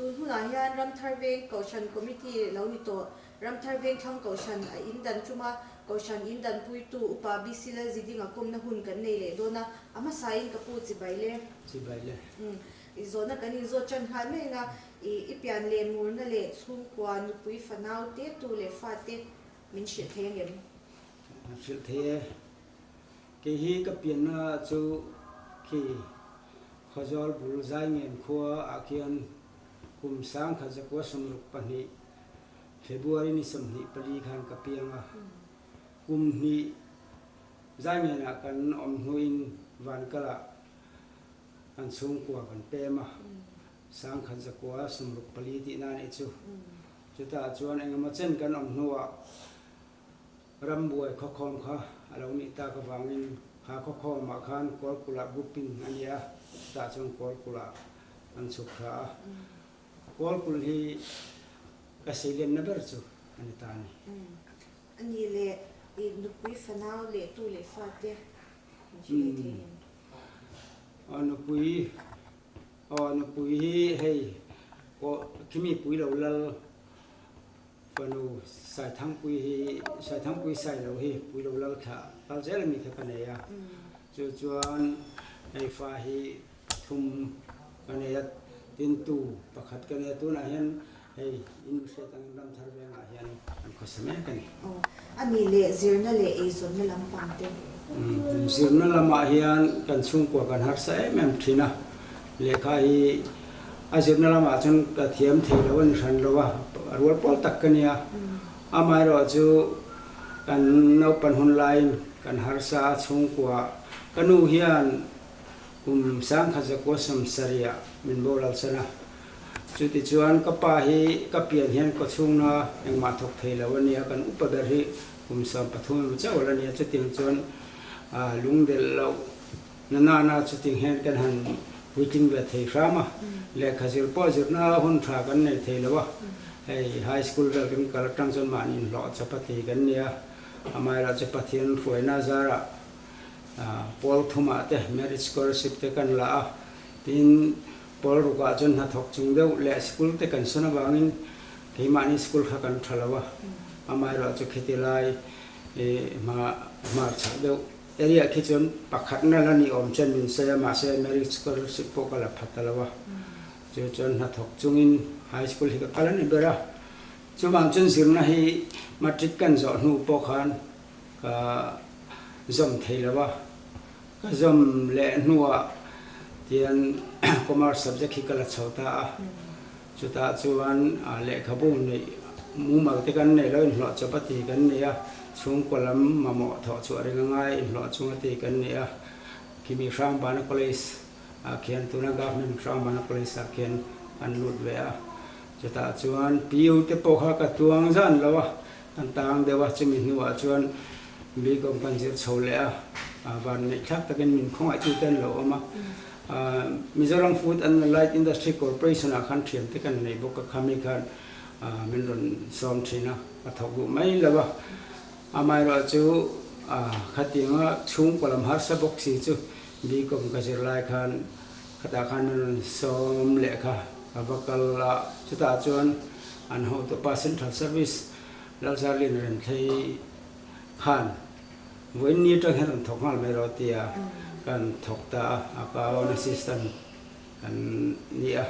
Tun hunah hian Ramthar Veng Kohhran Committee lo ni tawh. Ramthar Vengthlang Kohhran a in dan ṭuma Kohhran in danpuitu Upa BC Lalzidinga kawmna hun kan nei leh dawn a, a hmasain ka pu chibai le. Chibai le. Umm, i zawhna kan inzawt ṭan nghal mai ang a, i i pian leh murna leh chhungkua, nupui fanau te, tu leh fa te min hrilh thei angem? Hrilh thei e. Kei hi ka pianna chu khi Khawzawl bul Zaingen khua ah khian kum 1962 February ni 24 khan ka piang a. Kum hnih Zaingen ah kan awm hnuin Vankalah kan chhungkua kan pem a. 1964 tihna a nih chu. Chutah chuan engemaw chen kan awm hnuah Rambuai khawkhawm kha a lo nih tak avangin kha khawkhawmah khan Kawlkulh-ah grouping a ni a, chutah chuan Kawlkulh-ah an chhuk thla a. Kawlkulh hi ka seilenna ber chu a ni ta a ni. A nih leh i nupui fanau leh tu leh fate min hrilh leh thei em? Aw nupui, aw nupui hi hei khimi pui lo lal Fanu Saithangpui hi Saithangpui Sailo hi Puilo lal thlah kal zel ami kha ka nei a, chu chuan hei fa hi pathum ka nei a, tin tu pakhat ka nei a, tunah hian hei in hriat angin Ramthar vengah hian an khawsa mek a ni. Aw, a nih leh zirna leh eizawnna lampang te. Zirna lamah hian kan chhungkua kan harsa em em thin a, Lehkha hi a zirna lamah chuan ka thiam thei lo a ni hran lo a, a rual pawl tak ka nia. Amaherawh chu kan naupan hun laiin kan harsa a chhungkua ka nu hian kum 1970 ah min boral san a. Chutichuan ka pa hi ka pian hian kawchhungna engmah thawk thei lo a nia, kan upa ber hi kum 13 emaw chauh a la nia. Chutiang chuan lungdelh loh Na nana chuting hian kan han puitling ve thei hram a, lehkha zir pawh zirna hun tha kan nei thei lo a, hei high school vel kan kal atang chuan mahni inhlawh chapati kan ni a, amaherawh chu Pathian hruaina zarah pawl thumah te merit scholarship te kan la a, tin pawl rukah chuan hnathawk chung deuh leh school te kan sawn avangin keimahni school kha kan tha lo a, amaherawh chu khiti lai hma hmarchhak deuh Area khi chuan pakhatna la ni awm chuan min sawi a, mahse merit scholarship pawh ka la pha ta lo a. Chu chuan hnathawk chungin high school hi ka kal a ni ber a. Chuvang chuan zirna hi matric kan zawh hnu pawh khan ka zawm thei lo a. Ka zawm leh hnuah tian commerce subject hi ka la chho ta a. Chutah chuan lehkhabu neih mumal te kan nei lo, inhlawh chawp a ti kan nei a, chhungkaw lam mamawh thawh chhuah reng a ngai inhlawh chung a ti kan nei a, khimi Hrangbana College ah khian tuna Government Hrangbana College ah khian kan lut ve a, chutah chuan PU te pawh kha ka tuang zan lo a, kan tang deuh a, chumi hnuah chuan Bcom kan zir chho leh a, van neih thlak takin min khawngaihtu te an lo awm a. Mizoram Food and Light Industry Corporation ah khan thian te kan nei bawk a, khami khan min rawn sawm thin a, ka thawk duh mai lo a. Amaherawh chu khatianga chhungkaw lam harsa bawk si chu Bcom ka zir lai khan khatah khan min rawn sawm leh kha ka va kal a, chutah chuan an hotupa Central Service Lalzarlin Remthei khan Vawiin ni atang hian rawn thawk nghal mai rawh tia kan thawk ta a, account assistant kan ni a,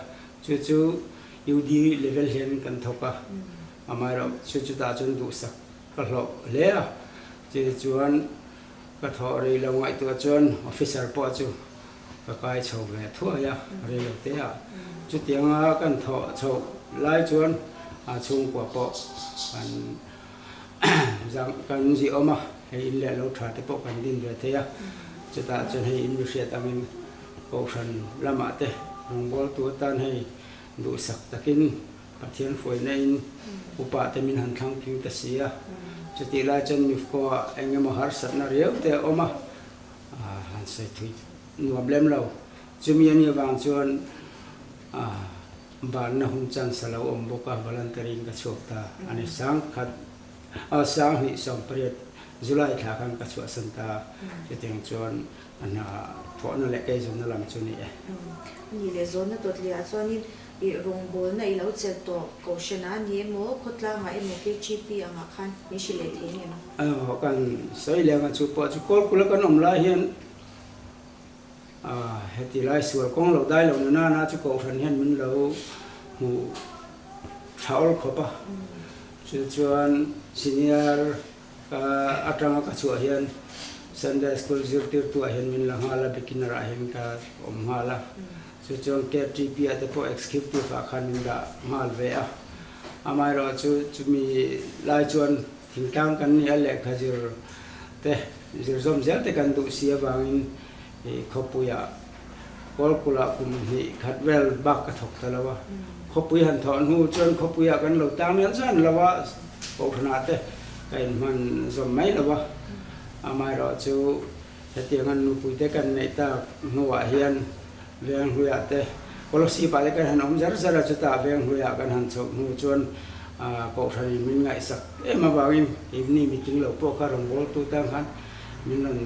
chu chu UD level hian kan thawk a, amaherawh chu chutah chuan duhsak ka hlawh hle a, chu chuan ka thawh rei lo ngaihtuah chuan officer pawh chu ka kai chho ve thuai a, rei lo te ah chutianga kan thawh chhoh lai chuan a chhungkua pawh kan Kan zih awm a, hei in leh lo tha te pawh kan din ve thei a, chutah chuan hei in mihriat angin Kohhran lamah te rawngbawltu atan hei duhsak takin Pathian hruaina in upa te min han thlang tling ta si a, chutih lai chuan mifkaw ah eng emaw harsatna riau te a awm a, han sawi thui nuam lem lo. Chumi a nih avang chuan Banna hun chance a lo awm bawk a, voluntary in ka chhuak ta a ni. Sangkhat a 2018 July thla khan ka chhuahsan ta a, chutiang chuan a hna thawhna leh keizawnna lam chu ni e. Ni leh zawnna tawt leh ah chuanin I rawngbawlna i lo chelh tawh Kohhran ah ni emaw, khawtlang ah emaw KGP ang ah khan min hrilh leh thei ngem? Aw, kan sawi leng a chu pawh chu Kawlkula kan awm lai hian heti lai sual kawng lo dai lo na nana chu Kohhran hian min lo hmuh tha awl khawp a, chu chuan senior ka atanga ka chhuah hian Sunday School zirtirtu ah hian min la nghal a, beginner ah hian ka awm nghal a. Chu chuan KTP ah te pawh executive ah khan min dah nghal ve a. Amaherawh chu chumi lai chuan thingtlang kan ni a, lehkha zir te zir zawm zel te kan duh si avangin khawpui ah Kawlkul ah kum hnih khat vel bak ka thawk ta lo a. Khawpui han thawh hnu chuan khawpui ah kan lo tang mial zan lo a, kohhran ah te ka inhman zawm mai lo a. Amaherawh chu Hetiang an nupuite kan neih tak hnuah hian Venghluiah te Kolosip-ah te kan han awm zar zar a, chutah Venghluiah kan han chhoh hnu chuan Kohhranin min ngaihsak em avangin keimni meeting lo pawh kha rawngbawltu tan khan min rawn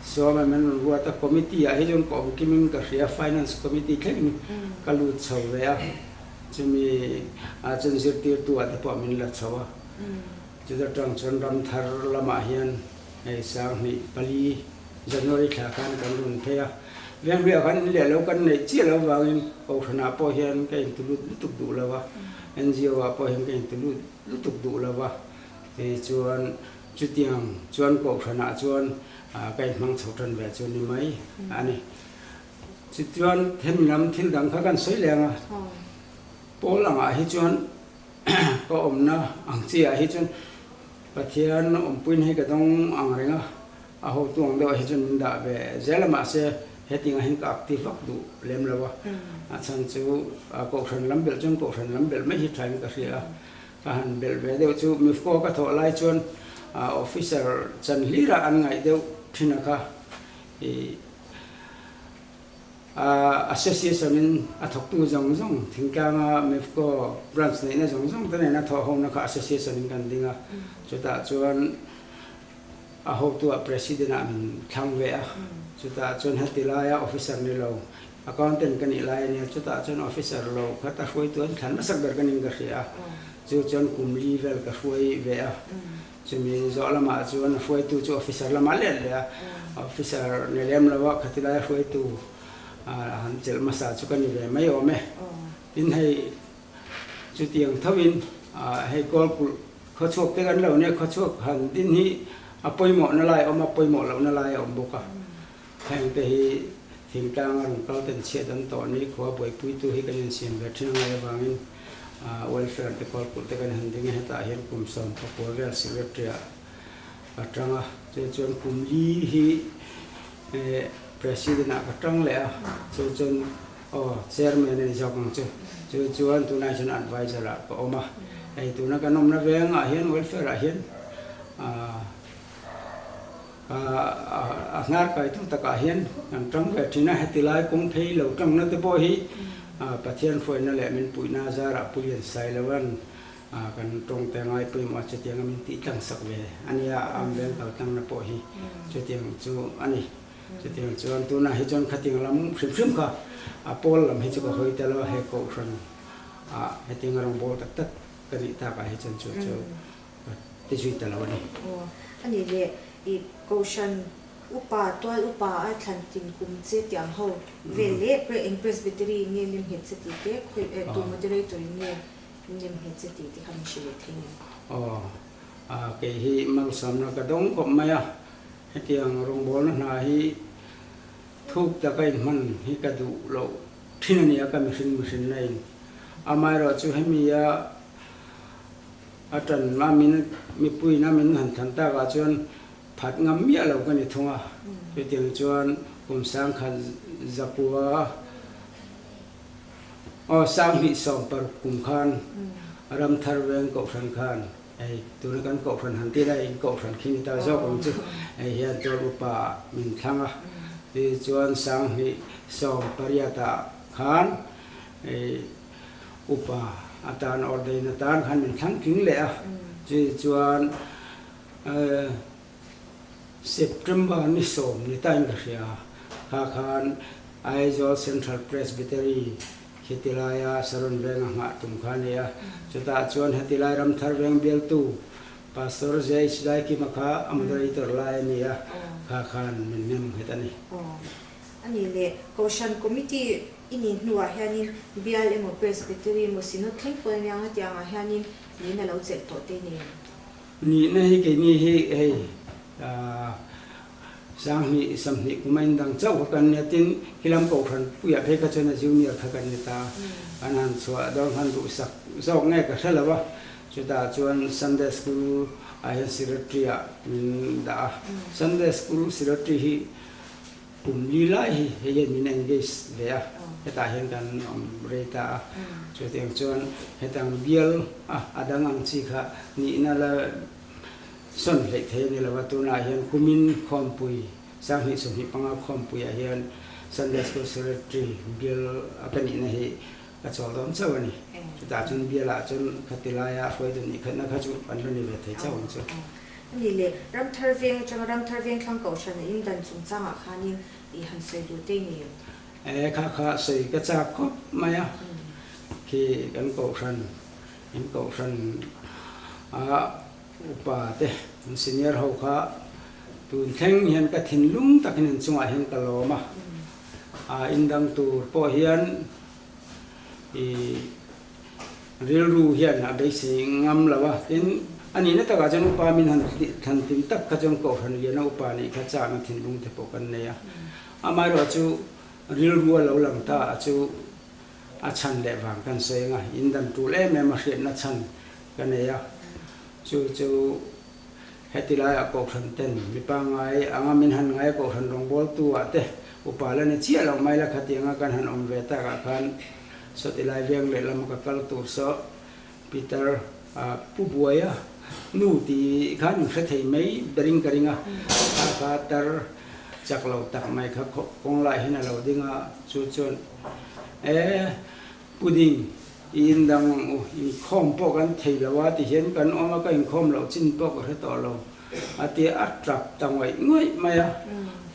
sawm a, min rawn ruat a, committee-ah hi chuan ka awm kimin ka hria, Finance Committee thlengin ka lut chho ve a, chumi ah chuan zirtirtu-ah te pawh min la chho a, chuta tang chuan ramthar lamah hian Hei 2004 January thla khan kan rawn phei a, Vengluiah khan in leh lo kan neih chiah lo vangin Kohhranah pawh hian ka intulut lutuk duh lo a, NGO ah pawh hian ka intulut lutuk duh lo a, tichuan chutiang chuan Kohhranah chuan ka inhmang chho tan ve chu ni mai a ni. Chutichuan hemi lam thil dang kha kan sawi leng a, pawl angah hi chuan ka awmna ang chiah hi chuan Pathian awmpuiin hei ka dawng ang reng a, a hotu ang deuhah hi chuan min dah ve zel a, mahse heting ah hian ka active vak duh lem lo a, a chhan chu kohhran lam belh chuan kohhran lam belh mai hi thain ka hria a, ka han belh ve deuh chu Mifco ka thawh lai chuan officer chan hlirah an ngaih deuh thin a kha i Association in a thawktu zawng zawng thingtlanga Mifco branch neihna zawng zawng te nena thawh hona kha Association in kan ding a, chutah chuan a hotu ah President ah min thlang ve a, chutah chuan heti laia officer ni lo accountant ka nih lai ania, chutah chuan officer lo khat a hruaitu an thlan hmasak ber ka ning ka hria a, chu chuan kum li vel ka hruai ve a. Chumi zawh lamah chuan hruaitu chu officer lamah let leh a, officer ni lem lo a khati laia hruaitu han chelh hmasa chu ka ni ve mai awm e. Tin hei chutiang thoin hei Kawlkulh khawchhuak te kan lo nia, khawchhuak han din hi a pawimawhna lai a awm a, pawimawh lohna lai a awm bawk a. Heng te hi thingtlang a rawn kal ten chhiat an tawh ni khua buaipuitu hi kan insiam ve thin angai avangin welfare te kawlkulh te kan han ding a, hetah hian kum 19 vel secretary ah ka tang a, chu chuan kum li hi president ah ka tang leh a, chu chuan aw chairman a ni zawk ang chu, chu chuan tunah chuan adviser ah ka awm a, hei tuna kan awmna vengah hian welfare ah hian A hnar kaitu takah hian kan tang ve thin a, heti lai kawng phei lo tangna te pawh hi Pathian hruaina leh min puihna zarah Pulian Sailoan kan tawngte ngai pawimawh a, chutianga min tih tlang sak ve a nia, a amveng kal tlangna pawh hi chutiang chu a ni. Chutiang chuan tunah hi chuan khatiang lam hrim hrim kha a pawl lam hi chu ka hawi tel a, he kohhran ah hetianga rawngbâwl tak tak ka nih takah hi chuan chu chu Ka ti zui ta lo a ni. Aw, a nih leh i Kohhran upa, tual upa a thlan tin kum che tih ang ho vel leh pre eng Presbytery nge nem nghet che tih te, khawi eh tu moderator in nge nem nghet che tih te kha min hrilh leh thei ngem? Aw, a kei hi malsawmna ka dawng khawp mai a, hetiang rawngbawlna hna hi thuk taka inhman hi ka duh loh thin a ni a, ka mihring mihrinna in. Amaherawhchu hemi a A tan a min mipuiin a min han than takah chuan phat ngam miah lo ka ni thung a, chutiang chuan kum 1900 aw 2016 kum khan Ramthar Veng Kohhran khan hei tuna kan Kohhran han tih lai in Kohhran khi ni ta zawk ang chu hei hian tual upa min thlang a, tichuan 2018 ah khan hei Upa atan ordain atan khan min thlang tling leh a, chumi chuan September ni 10 ni tain ka hria, kha khan Aizawl Central Presbytery Khiti laia Saron Venga nghah tum kha a ni a. Chutah chuan heti lai Ramthar Veng bialtu Pastor JH Daikima kha a moderator lai a ni a, kha khan min nem nghet a ni. A nih leh Kohhran Committee i nih hnuah hianin bial emaw Presbytery emaw Synod thleng pawh aniang hetiangah hianin nihna lo chelh tawh te nen. Nihna hi keini hi hei Sanghnih samhnih kum a indang chauh kha kan nia tin khilam Kohhran puiah phei kha chuan a junior kha kan ni ta. Kan han chhuah dawn khan duhsak zawk nge ka hre lo a, chutah chuan Sunday School ah hian secretary ah min dah a. Sunday School secretary hi kum li lai hi hei hian min engage ve a, hetah hian kan awm rei ta a. Chutiang chuan hetang bial a a dang ang chi kha nihna la Sawn hleih thei a ni lo a, tunah hian kumin khawmpui, Sanghnih 25 khawmpuiah hian Sunday School Secretary bial a ka nihna hi ka chawl dawn chauh a ni. Chutah chuan bialah chuan khati laia hruaitu nih khatna kha chu an la ni ve thei chauh ang chu. A nih leh, Ramthar Veng atanga Ramthar Veng thlang Kohhran a indan chungchangah khanin i han sawi duh te ni em? E, kha kha sawi ka chak khawp mai a, khi kan Kohhran, in Kohhran a Upa te, an senior ho kha tun thleng hian ka thinlung takin an chungah hian ka lawm a, a indang tur pawh hian i rilru hian a beisei ngam lo a, tin a nihna takah chuan upa min han thlan tin tak kha chuan Kohhran liana upa nih kha chakna thinlung te pawh kan nei a, amaherawhchu rilru a lo lang ta a chu a chhan leh vang kan sawi ang a, indan tul em em a hriatna chhan ka nei a, chu chu heti laiah Kohhran ten mi pangngai anga min han ngai a Kohhran rawngbawltu ah te upa la ni chiah loh mai la khatianga kan han awm ve takah khan sawti lai veng lehlam a ka kal tur saw Peter a pu buai a nu ti khan in hre thei mai berin ka ring a, kha kha tar chak lo tak mai kha kawng lai hian a lo ding a, chu chuan e Pudding i indang ang u, inkhawm pawh kan thei lo a ti hian kan awm a, ka inkhawm loh chin pawh ka hre tawh lo a ti a, a tap ta ngawih ngawih mai a,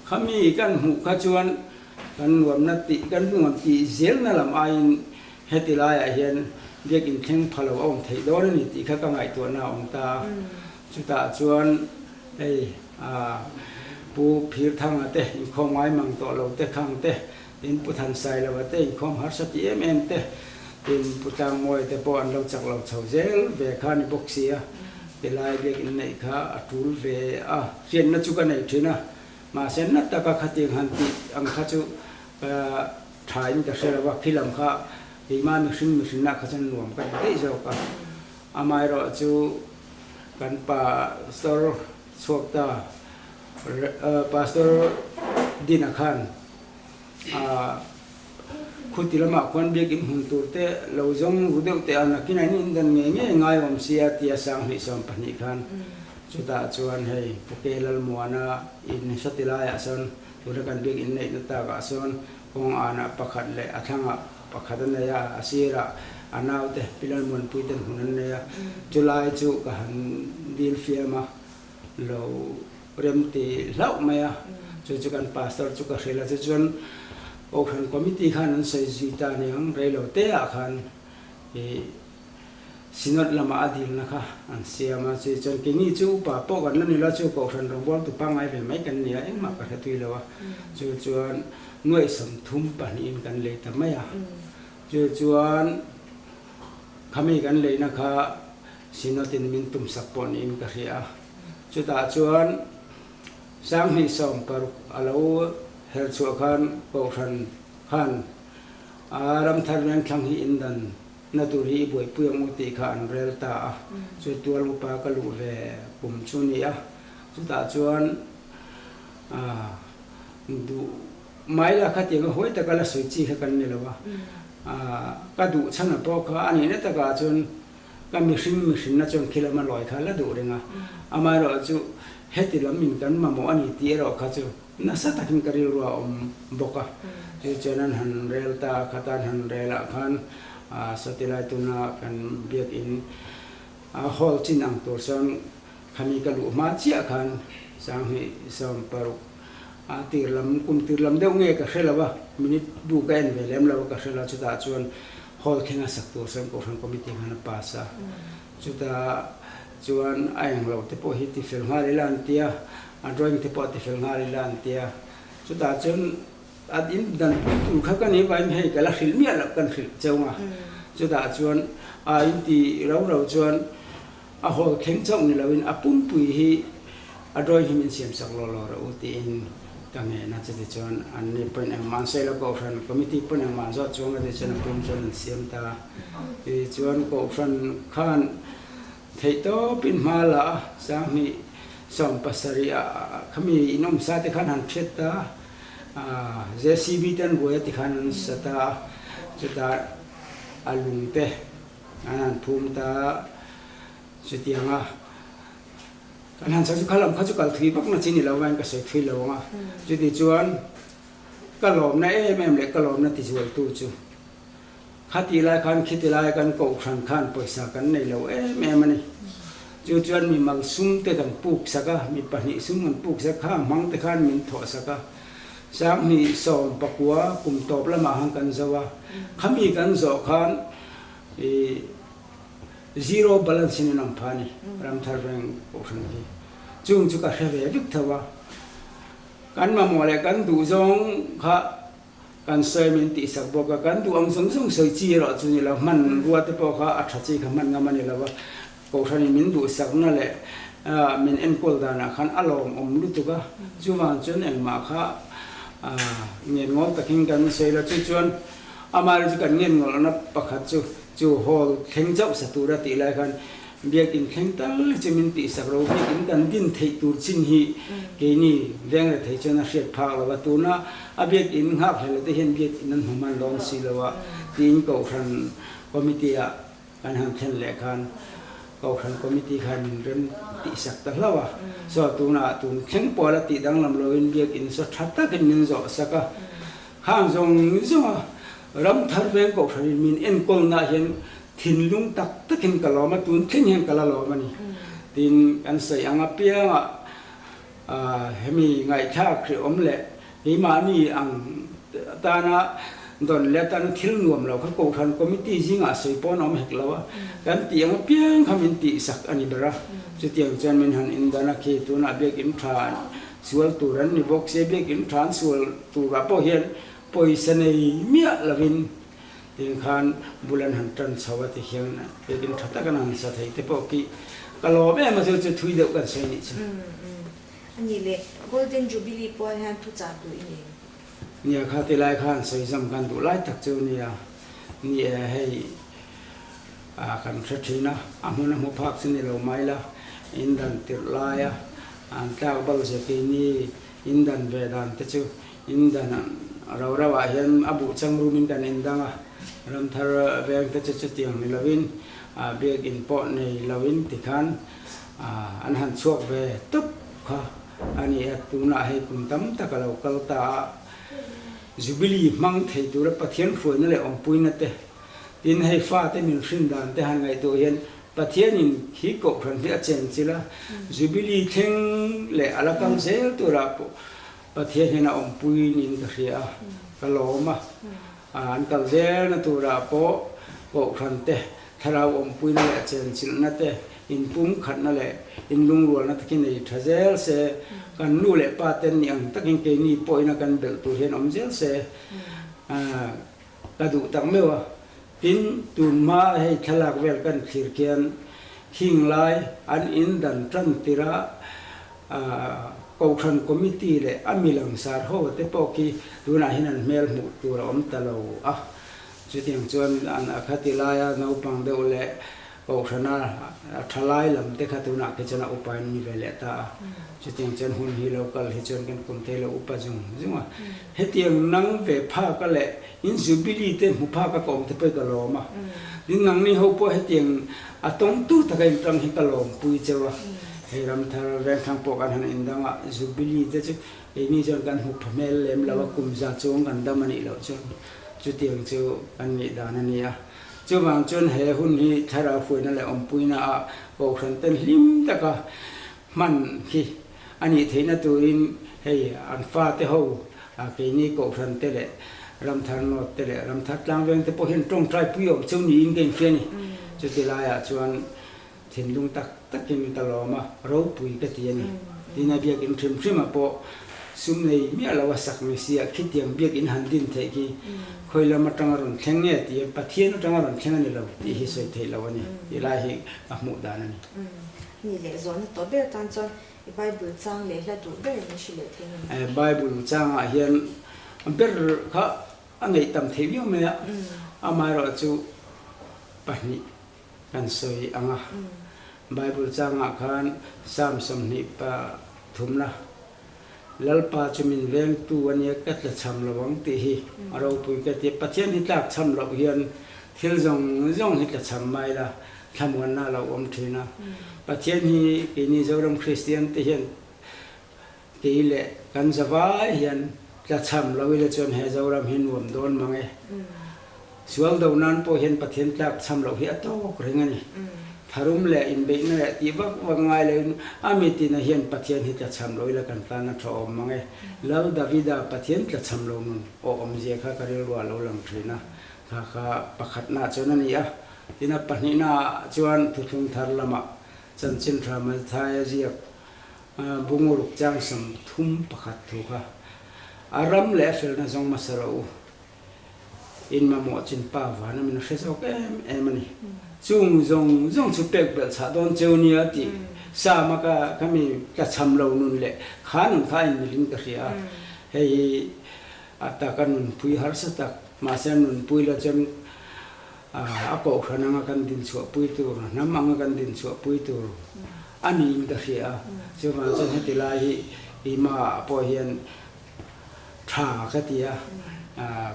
khami kan hmuh kha chuan kan nuamna tih kan nuam tih zelna lam aiin heti laiah hian biakinn thleng pha lo a awm theih dawn a ni tih kha ka ngaihtuahna a awm ta a, chutah chuan hei Pu Phirthanga te inkhawm ngai mang tawh lo te khang te Tin Pu Thansailova te inkhawm harsa ti em em te, tin Pu Tlangmawia te pawh an lo chak lo chho zel ve kha a ni bawk si a, tilai biakinn neih kha a tul ve a, hriatna chu ka nei thin a, mahse na taka khatiang han tih ang kha chu ka tha in ka hre lo a, philam kha keimah mihring mihrinna kha chuan nuam ka ti daih zawk a, amaherawh chu kan pastor chhuak ta Pastor Dina khan Khuti lamah khuan biakinn hmun tur te lo zawng ru deuh teh a, nakin an indan ngei ngei ngai awm si a tia 2012 khan chutah chuan hei Pu Ke Lalmuana in hre ti laiah sawn tuna kan biakinn neihna takah sawn kawng anah pakhat leh a thlangah pakhat a nei a, a sirah a naute Pi Lalmuanpui ten hmun an nei a, chulai chu ka han dil fiam a. Lo rem ti hlauh mai a, chu chu kan pastor chu ka hrilh a, chu chuan Kohhran committee khan an sawi zui ta aniang reilo te ah khan ih Synod lama a dilna kha an siam a, chu chuan keini chu upa pawh kan la ni lo a, chu Kohhran rawngbawltu pangngai ve mai kan ni a, engmah ka hre tui lo a, chu chuan nuaih 32 in kan lei ta mai a, chu chuan khami kan leina kha Synod in min tumsak pawh niin ka hria a. Chutah chuan 2016 a lo her chhuah khan Kohhran khan a Ramthar Vengthlang hi indan na tur hi i buaipui ang u tih kha an rel ta a. Chu tual upa ka luh ve kum chu ni a. Chutah chuan duh mai la khatiang a huai taka la sawi chi kha kan ni lo a. Ka duh chhan a pawh kha a nihna takah chuan Ka mihring mihrinna chuan khi lama lawi kha la duh reng a, amaherawh chu heti lam in kan mamawh a ni tih erawh kha chu nasa takin ka rilru a awm bawk a. Chu chuan an han rel ta a, khata an han rel ah khan sawti lai tuna kan biakinn hall chin ang tur chuan khami ka luh hma chiah khan 2016. A tir lam, kum tir lam deuh nge ka hre lo a, minute bu ka en ve lem lo a ka hre lo a, chutah chuan hall thleng a sak tur chuan Kohhran Committee khan a pass a, chutah chuan a englo te pawh hi ti fel nghal ila an ti a, a drawing te pawh a ti fel nghal ila an ti a, chutah chuan a in dan pui tur kha ka nih vangin hei ka la hrilh miah loh kan hrilh cheu a, chutah chuan a in ti ro ro chuan A hawl thleng chauh ni loin a pumpui hi a drawing hi min siamsak law law rawh u tiin ka ngen a, chuti chuan an ni pawhin engmah an sawi lo, Kohhran Committee pawhin engmah an zawt chuang lo ti chuan a pum chuan an siam ta a. Tichuan Kohhran khan theihtawpin hma la a, Sanghnih 70 ah khami inawmsa te khan han hriat ta a, JCB te an buai a ti khan an sa ta a, chutah a lung te An han phum ta chutiang a, kan han sawi chu kha lam kha chu kal thui vak na chi ni lo vain ka sawi thui lo ang a, chuti chuan ka lawmna em em leh ka lawmna ti zualtu chu khati lai khan khiti lai kan kohhran khan pawisa kan nei lo em em a ni. Chu chuan mi mal sum te kan puk sak a, mi pahnih sum kan puk sak kha hmang te khan min thawh sak a, 2019 kum tawp lamah khan kan zo a, khami kan zawh khan I zero balance in an awm pha a ni, Ramthar Veng Kohhran hi. Chung chu ka hre ve vek tho a, kan mamawh leh kan duh zawng kha kan sawi min tihsak bawk a, kan duh ang zawng zawng sawi chi erawh chu ni lo, hmanrua te pawh kha a tha chi kha hman ngam a ni lo a, Kohhranin min duhsakna leh min enkawl danah khan a lawmawm lutuk a, chuvang chuan engmah kha ngenngawl takin kan sawi lo. Chu chuan amaherawhchu chu kan ngenngawlhna pakhat chu chu hall thleng chauh sa tura tih lai khan biakin thleng tal chu min tihsak lo, biakin kan din theih tur chin hi keini veng rethei chuan a hriat phak lo a, tuna a biakin nghak hlel te hian biakin an hmu hman dawn si lo a tiin Kohhran Committee-ah Kan han thlen leh khan Kohhran Committee khan min rem tihsak ta hlauh a, saw tunah tun thleng pawl a tih danglam loin biakinn saw tha takin min zawh sak a, khang zawng zawng a Ramthar Veng Kohhranin min enkawlnaah hian thinlung tak takin ka lawm a, tun thleng hian ka la lawm a ni. Tin, kan sawi ang apiangah hemi ngaihthlak hrehawm leh Keimahni ang tana dawn leh atana thil nuam lo kha Kohhran Committee zingah sawi pawh an awm hek lo a, kan tih ang apiang kha min tihsak a ni ber a. Chutiang chuan min han indan a khi tunah biakinn tha sual tur an ni bawk sia, biakinn tha an sual turah pawh hian pawisa nei miah lovin tin khan bul an han tan chho a ti hian biakinn tha tak an han sa thei te pawh khi ka lawm em a chu chu thui deuh kan sawi nih chu. A nih leh, Golden Jubilee pual hian thuchah duh i nei. Nia, kha ti lai khan sawizam kan duh lai tak chu nia. Ni e, hei kan hre thin a, a hmun a hmu phak chu ni lo mai la, in dan tirh laia an tlak bal zia keini in dan ve dan te chu in dan rau rau ah hian a buh chang rum in kan in dang a, ramthar veng te chu chutiang ni lovin biakin pawh nei lovin tikhan An han chhuak ve tawp kha a ni a, tunah hei kum tam tak a lo kal ta a, Jubilee hmang thei tura Pathian hruaina leh awmpuina te, tin hei fate min hrin dan te han ngaihtuah hian Pathianin khi kohhran hi a chen chilh a, Jubilee thleng leh a la kal zel turah pawh Pathian hian a awmpui niin ka hria a, ka lawm a, an kal zelna turah pawh kohhran te Thlarau awmpuina leh chenchilhna te, inpumkhatna leh inlungrualna te khi nei tha zel se, kan nu leh pa ten ni ang takin keini pawhina kan belh tur hian awm zel se ka duh tak meuh a. Tin, tunhma hei thlalak vel kan thlir khian khing lai an in dan tan tirh a Kohhran Committee leh a mi langsar ho te pawh khi tunah hian an hmel hmuh tur a awm ta lo a. Chutiang chuan an a khati laia naupang deuh leh kohhrana a tha lai lam te kha tunah khi chuan a upa in ni ve leh ta a. Chutiang chuan hun hi lo kal hi chuan kan kum thei lo upa zung zung a. Hetiang nang ve phaka leh in Jubilee te hmu phaka ka awm te pawh hi ka lawm a. Tin nangni ho pawh hetiang a tawngtu taka in tang hi ka lawmpui cheu a. Hei Ramthar Vengthlang pawh kan han indang a, Jubilee te chu keini chuan kan hmu pha hmel lem lo a, kum za chuang kan dam a nih loh chuan. Chutiang chu kan nih dan a ni a. Chuvang chuan he hun hi thlarau hruaina leh awmpuina ah kohhran ten hlim taka hman hi A nih theihna turin hei an fate ho keini Kohhran te leh Ramthar North te leh Ramthar Tlangveng te pawh hian tawngtai pui awm cheu niin ka inhria a ni. Chuti laiah chuan thinlung tak takin ka lawm a, ropui ka ti a ni. Tin a biakin hrim hrima pawh sum nei miah lo a sak ni sia khitiang biakin han din theih khi khawi lam atanga rawn thleng nge tih hian Pathian atanga rawn thleng a ni lo tih hi sawi theih loh a ni tih lai hi ka hmuh dan a ni. Ni leh zawhna tawh ber tan chuan i Bible chang leh hla duh ber min hrilh leh thei ngem? Bible changah hian ber kha a neih tam theih viau mai a, amaherawhchu pahnih Kan sawi ang a, Bible changah khan Psalm 23 na, Lalpa chu min vengtu a nia ka tla cham lo ang tih hi a ropui ka ti. Pathian hi tlak cham loh hian thil zawng zawng hi tla cham mai la, thlamuanna a lo awm thin a. Pathian hi keini Zoram Kristian te hian kei leh kan zavai hian tla cham lo ila chuan he Zoram hi nuam dawn mang e. Sual do nan pawh hian Pathian tlak cham loh hi a tawk reng a ni. Tharum leh inbeihna leh tih vak vak ngai loin a mitina hian Pathian hi tla cham lo ila kan tan a tha awm mang e. Lal Davida Pathian tla cham lo nun aw awmzia kha ka rilru ah lo lang thin a, kha kha pakhatna chuan a ni a. Tin a pahnihna ah chuan Thuthlung Thar lamah Chanchin Tha Malthaia ziak Bunguruk chang 31 thu kha a ram leh a felna zawng hmasa rawh u. In mamawh chin pa vana min hre zawk em em a ni. Chung zawng zawng chu pek belh chhah dawn cheu nia tih Sama ka ka mi tlachham lo nun leh kha nun kha a inmilin ka hria a. Hei hi a taka nunpui harsa tak, mahse nunpui la chuan a kohhran anga kan dinchhuahpui tur, hnam anga kan dinchhuahpui tur a niin ka hria a. Chuvang chuan heti lai hi keimahah pawh hian Tha ka ti a,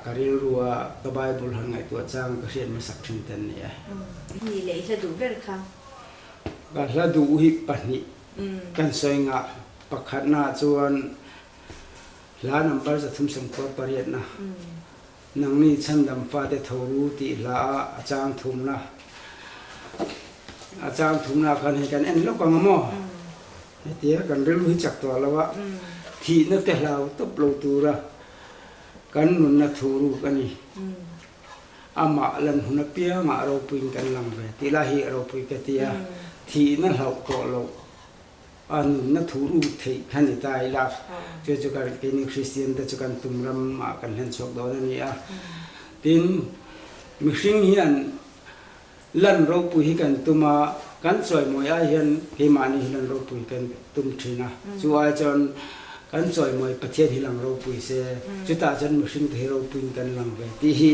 ka rilru a ka Bible han ngaihtuah chang ka hriat hmasak thin te an ni e. Ni leh i hla duh ber kha. Ka hla duh hi pahnih kan sawi ngah. Pakhatna chuan hla number 398 na, Nangni chhandam fate tho ru tih hla a a chang thumna. A chang thumna khan hei kan en lawk ang a maw? Hetia kan rilru hi chak tawh lo a, thihna te hlau tawp lo tura kan nunna thu ruk a ni. Amah lan hun apiangah ropuiin kan lang ve tih lai hi ropui ka ti a, thihna hlauh tawh loh a nunna thu ruk theih kha ni ta ila, chu chu kan keini Kristian te chu kan tum ramah kan hlen chhuak dawn a ni a. Tin, mihring hian Lan ropui hi kan tum a, kan chawimawi ai hian keimahni hi lan ropui kan tum thin a, chu ai chuan kan chawimawi Pathian hi lang ropui se, chutah chuan mihring te hi ropuiin kan lang ve tih hi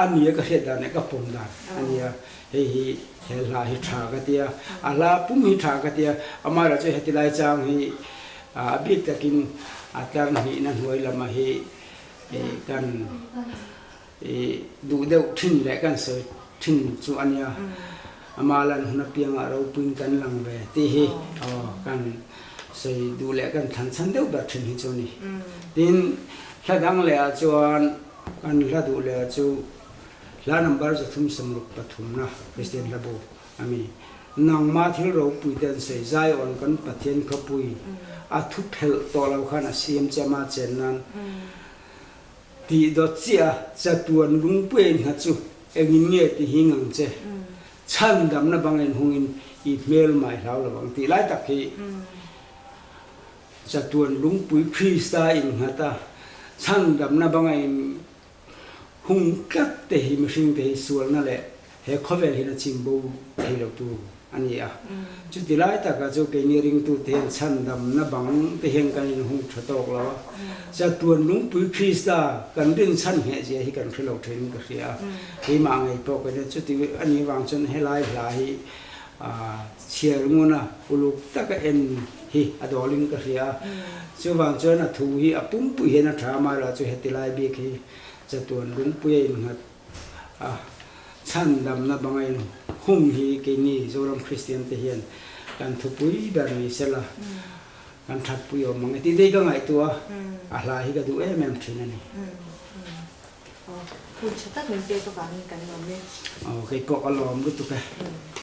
a nia ka hriat dan leh ka pawm dan a nia. Hei hi he hla hi tha ka ti a, a hla pum hi tha ka ti a, amaherawhchu chu heti lai chang hi a bik takin a tlar hnihna hnuai lamah hi kan I duh deuh thin leh kan sawi thin chu a nia. Ama lan hun apiangah ropuiin kan lang ve tih hi kan sawi duh leh kan thlan chhan deuh ber thin hi chu a ni. Tin, hla dang leh ah chuan kan hla duh leh chu hla number 363 na Kristian hla bu a mi. Nangma thil ropui te an sawi Zion kan Pathian khawpui a thu phelh tawh lo khan a siam che ama chen nan Tih dawt chiah a, chatuan lungpui a innghat chu engin nge ti hing ang che? Chhandamna bang inhungin i hmel mai hlau lo ang tih lai tak hi chatuan lungpui Krista innghat a, chhandamna banga inhung tlat te hi mihring te hi sualna leh He khawvel hian a chim bo thei lo tur a ni a. Chuti lai takah chu keini ringtute hian chhandamna bang te hian kan inhung tha tawk lo a. Chatuan lungpui Krista kan rinchhan ngheh zia hi kan hre lo thenin ka hria a. Keimah ngei pawh ka nia. Chuti a nih vang chuan helai hla hi chhiar ngun a, uluk taka en hi a dawlin ka hria a. Chuvang chuan a thu hi a pumpui hian a tha a, amaherawhchu heti lai bik hi chatuan lungpui a innghat A chhandamna bangain hung hi keini Zoram Kristian te hian kan thupui ber ni sela kan thatpui awm ang e tih te hi ka ngaihtuah a, a hla hi ka duh em em thin a ni. Hun tha tak min pek avangin kan lawm e. Aw keipawh ka lawm lutuk e.